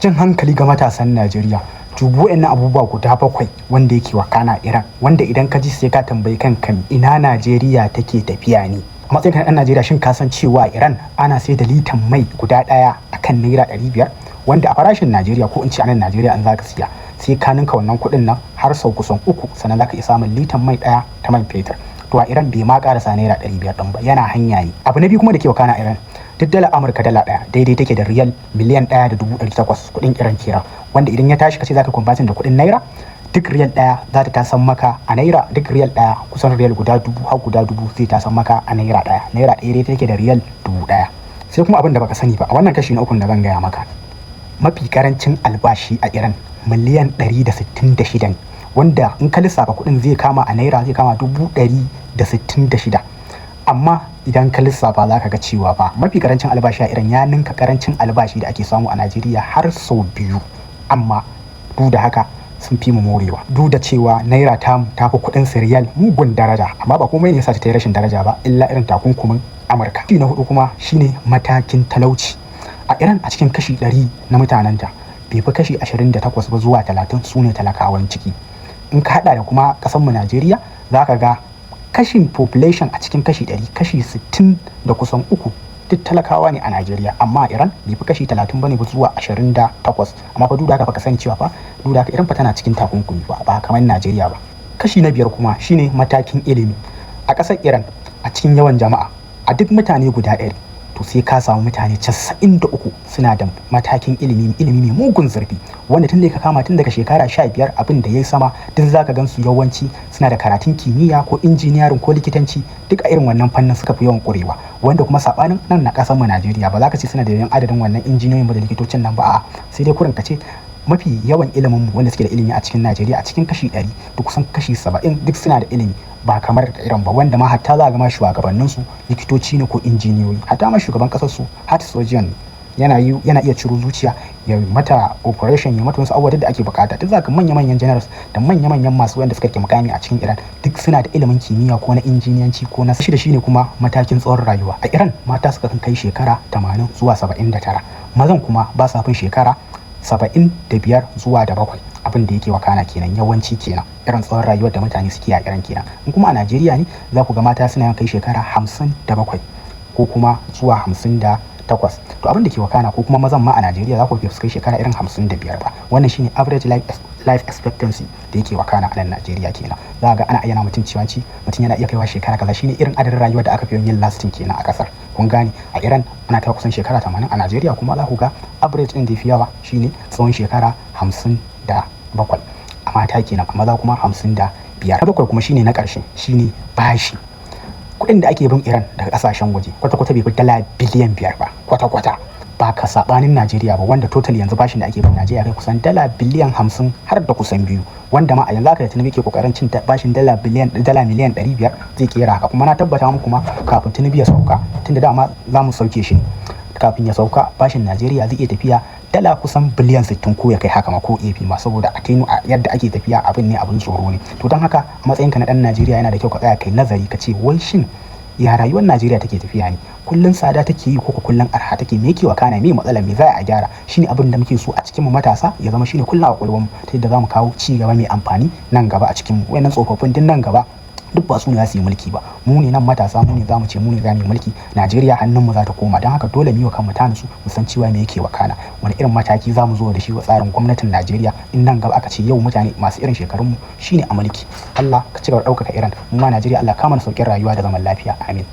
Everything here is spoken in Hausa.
Jan hankali ga matasan Najeriya: dubu wa'annan abubuwa guda bakwai wanda yake wakana Iran, wanda idan ka ji sai ka tambayi kanka, ina Najeriya take tafiya ne? A matsayin kan ɗan Najeriya, shin ka san cewa Iran ana sai da litan mai guda ɗaya akan naira 500, wanda a farashin Najeriya, ko in ce a nan Najeriya, an zaka siya sai ka ninka wannan kuɗin nan har sau kusan uku, sannan zaka iya samun litan mai ɗaya ta man fetur? To, a Iran bai ma karasa naira 500 ɗin ba, yana hanya ne. Abu na biyu kuma da ke wakana Iran: duk dala Amurka dala ɗaya daidai take da riyal 1,800,000, kuɗin Iran kenan, wanda idan ya tashi kace zaka converting da kuɗin naira, duk riyal ɗaya za ta tasan maka a naira, duk riyal ɗaya kusan riyal guda 1000 har guda 1000 zai tasan maka a naira ɗaya. Naira 1 dai take da riyal 1000. Sai kuma abin da baka sani ba a wannan kashi na ukun da zan gaya maka: mafi karancin albashi a Iran miliyan 166 ne, wanda in ka lissafa kuɗin zai kama a naira zai kama 166,000. Amma idan ka lissafa za ka ga cewa fa mafi karancin albashi a Iran ya ninka karancin albashi da ake samu a Najeriya har sau biyu. Amma duk da haka sun fi mu morewa, duk da cewa naira ta fi kuɗin su riyal mugun daraja. Amma ba komai ne yasa ta yi rashin daraja ba illa irin takunkumin Amurka. Na hudu kuma shine matakin talauci a Iran. A cikin kashi 100 na mutanenta, bai fi kashi 28 ba zuwa 30 su ne talakawan ciki. In ka hada da kuma mu Najeriya, za ka ga kashin population a cikin kashi 100, kashi 60 da kusan uku duk talakawa ne a Najeriya. Amma a Iran bai fi kashi 30 bane ba zuwa 28. Amma fa duk da haka fa ka sani cewa fa duk da haka Iran fa tana cikin takunkumi ba, ba kamar Najeriya ba. Kashi na biyar kuma shine matakin ilimi a ƙasar Iran. A cikin yawan jama'a, a duk mutane guda 100, to sai ka samu mutane 93 suna da matakin ilimi, ilimi mai mugun zurfi, wanda tun da ka kama tun daga shekara 15 abin da ya yi sama, duk zaka gan su yawanci suna da karatun kimiyya ko injiniyarin ko likitanci. Duk a irin wannan fannin suka fi yawan ƙurewa, wanda kuma sabanin nan na ƙasar mu Najeriya, ba za ka ce suna da yawan adadin wannan injiniyoyin ba da likitocin nan ba. A'a, sai dai kurin ka ce mafi yawan ilimin mu, wanda suke da ilimi a cikin Najeriya, a cikin kashi 100 da kusan kashi 70 duk suna da ilimi, ba kamar irin ba, wanda ma hatta za ga ma shugabannin su likitoci ne ko injiniyoyi. Hatta ma shugaban kasar su heart surgeon, yana yi, yana iya ciro zuciya ya mata operation, ya mata wasu abubuwa da ake bukata. Duk zaka manya manyan generals da manya manyan masu wanda suka rike mukami a cikin Iran duk suna da ilimin kimiyya ko na injiniyanci ko na shida. Shine kuma matakin tsawon rayuwa a Iran. Mata suka kan kai shekara 80 zuwa 79, mazan kuma ba sa fin shekara 75 zuwa da bakwai. Abin da yake wakana kenan yawanci kenan, irin tsawon rayuwar da mutane suke a Iran kenan. In kuma a Najeriya ne, za ku ga mata suna kai shekara 57 ko kuma zuwa 58. To, abin da ke wakana, ko kuma mazan ma a Najeriya za ku fi kai shekara irin 55 ba. Wannan shine average life expectancy da yake wakana a nan Najeriya kenan. Za ga ana ayyana mutum cewa ci mutum yana iya kaiwa shekara kaza, shine irin adadin rayuwar da aka fi yin lasting kenan a kasar. Kun gane? A Iran ana kai kusan shekara 80, a Najeriya kuma za ku ga average din da fi yawa shine tsawon shekara 57 a mata kenan, a maza kuma 55. Na bakwai kuma shine na ƙarshe, shine bashi. Kuɗin da ake bin Iran daga ƙasashen waje kwata-kwata bai fi dala biliyan 5 ba kwata-kwata, ba ka sabanin Najeriya ba, wanda total yanzu bashin da ake bin Najeriya kai kusan dala biliyan 50 har da kusan biyu, wanda ma a yanzu haka da Tinubu ke kokarin cin bashin dala biliyan dala miliyan 500 zai kera haka. Kuma na tabbata muku ma kafin Tinubu ya sauka, tunda dama za mu sauke shi, kafin ya sauka bashin Najeriya zai iya tafiya dala kusan biliyan 60 ko ya kai haka ma ko AP ma, saboda a tenu a yadda ake tafiya abin ne abin tsoro ne. To, don haka a matsayinka na dan Najeriya, yana da kyau ka tsaya kai nazari, ka ce wai shin ya rayuwar Najeriya take tafiya ne? Kullun tsada take yi ko kullun arha take? Me yake wakana? Me matsala? Me za a gyara? Shine abin da muke so a cikin mu matasa ya zama shine kullun a kwakwalwar mu, ta yadda zamu kawo ci gaba mai amfani nan gaba a cikin mu. Wayannan tsofaffin din nan gaba duk ba su ne za su yi mulki ba. Mu ne nan matasa, mu ne za mu ce mu ne za mu yi mulki. Najeriya hannun mu za ta koma. Don haka dole mu yi wa kanmu ta nutsu, mu san cewa me yake wakana, wani irin mataki za mu zo da shi wa tsarin gwamnatin Najeriya in nan gaba aka ce yau mutane masu irin shekarun mu shine a mulki. Allah ka ci gaba da ɗaukaka Iran, mu ma Najeriya Allah ka mana sauƙin rayuwa da zaman lafiya. Amin.